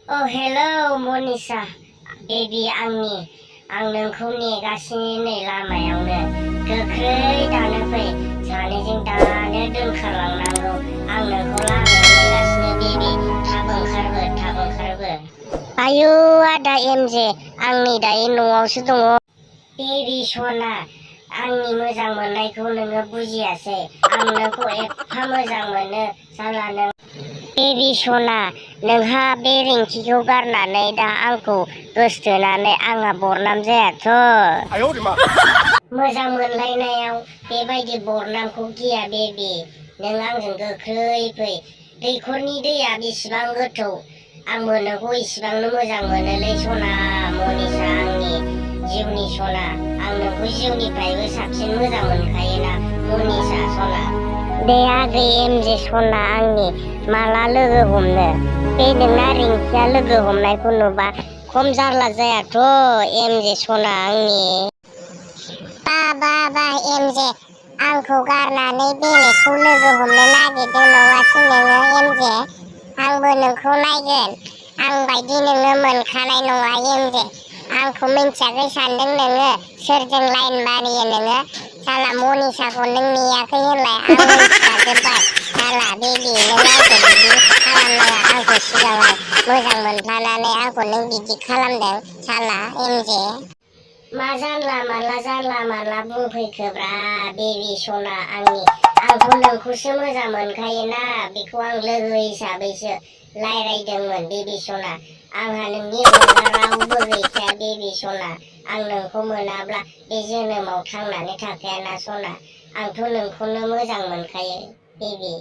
Oh hello Monisha baby आं नोंखौ नेगासिनो नै लामायावनो गोख्रै दानो फै सानैजों दानो दोनखारलांनांगौ आं नोंखौ लामायाव नेगासिनो बेबी थाब ओंखारबो आयु आदा एमजे आं नै दायो न'आवसो दङ बेबी सना आंनि मोजां मोननायखौ नोङो बुजियासै आं नोंखौ एफा मोजां मोनो साला नों बेबी सना नोंहा बे रिंकिखौ गारनानै दा आंखौ गोसथोनानै आंहा बरनाम जायाथ' मोजां मोनलायनायाव बेबायदि बरनामखौ गिया बेबी नों आंजों गोख्रै फै दैखरनि दैया बेसेबां गोथौ आंबो नोंखौ इसेबांनो मोजां मोनोलै सना मनिषा आंनि जिउनि सना आं नोंखौ जिउनिफ्रायबो साबसिन मोजां मोनखायोना मनिषा सना दे आगै एमजे सना आंनि माला लोगो हमनो बे नोंना रिंकिया लोगो हमनायखौ नुबा खम जारला जायाथ' एमजे सना आंनि बा एमजे आंखौ गारनानै बेलेगखौ लोगो हमनो नागिरदों नङासै नोङो एमजे आंबो नोंखौ नायगोन आं बायदि नोङो मोनखानाय नङा एमजे आंखौ मिन्थियाखै सानदों नोङो सोरजों लाइन मारियो नोङो साला मनिषाखौ नों नेयाखै होनलाय आं मिन्थिखाजोब्बाय साला बेबी नों आंखौ बिदि खालामनाङा आंखौ सिगाङाव मोजां मोनफ्लानानै आंखौ नों बिदि खालामदों साला एमजे मा जानला मानला बुंफैखोब्रा बेबी सना आंथ' नोंखौसो मोजां मोनखायोना बेखौ आं लोगो हिसाबैसो रायलायदोंमोन बेबी सना आंहा नोंनि अनगा रावबो गैखाया बेबी सना आं नोंखौ मोनाब्ला बे जोनोमाव थांनानै थाखायाना सना आंथ' नोंखौनो मोजां मोनखायो बेबी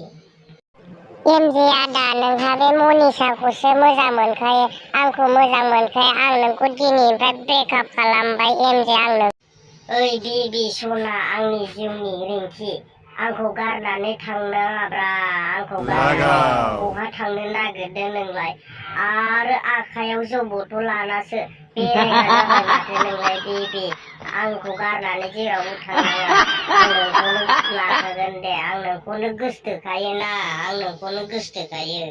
एमजे आदा नोंहा बे मनिषाखौसो मोजां मोनखायो आंखौ मोजां मोनखायो आं नोंखौ दिनैनिफ्राय ब्रेकआप खालामबाय एमजे आं ओइ बेबी सना आंनि जिउनि रिंकि आंखौ गारनानै थांनाङाब्रा आंखौ गारनानै बहा थांनो नागिरदों नोंलाय आरो आखायाव जौ बथल लानासो बेरायग्रा जाबाय माथो नोंलाय बेबी आंखौ गारनानै जेरावबो थांनाङा आं नोंखौनो लाखागोन दे आं नोंखौनो गोसथोखायोना आं नोंखौनो गोसथोखायो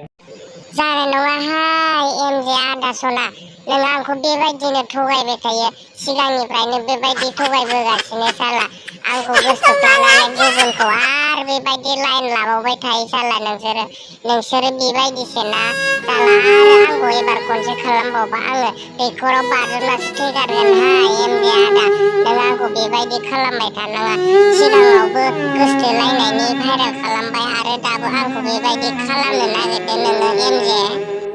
जानाय नङाहाय एमजे आदा सना नों आंखौ बेबायदिनो थगायबाय थायो सिगांनिफ्रायनो बेबायदि थगायबोगासिनो साला आंखौ गोसथोफ्लानानै गुबुनखौ आरो बेबायदि लाइन लाबावबाय थायो साला नोंसोरो बेबायदिसोना साला आरो आंखौ एबार खनसे खालामबावबा आङो दैखराव बाज्रुमनासो थैगारगोनहाय एमजे आदा नों आंखौ बेबायदि खालामबाय थानाङा सिगाङावबो गोसथोलायनायनि भाइरेल खालामबाय आरो दाबो आंखौ बेबायदि खालामनो नागिरदों नोङो एमजे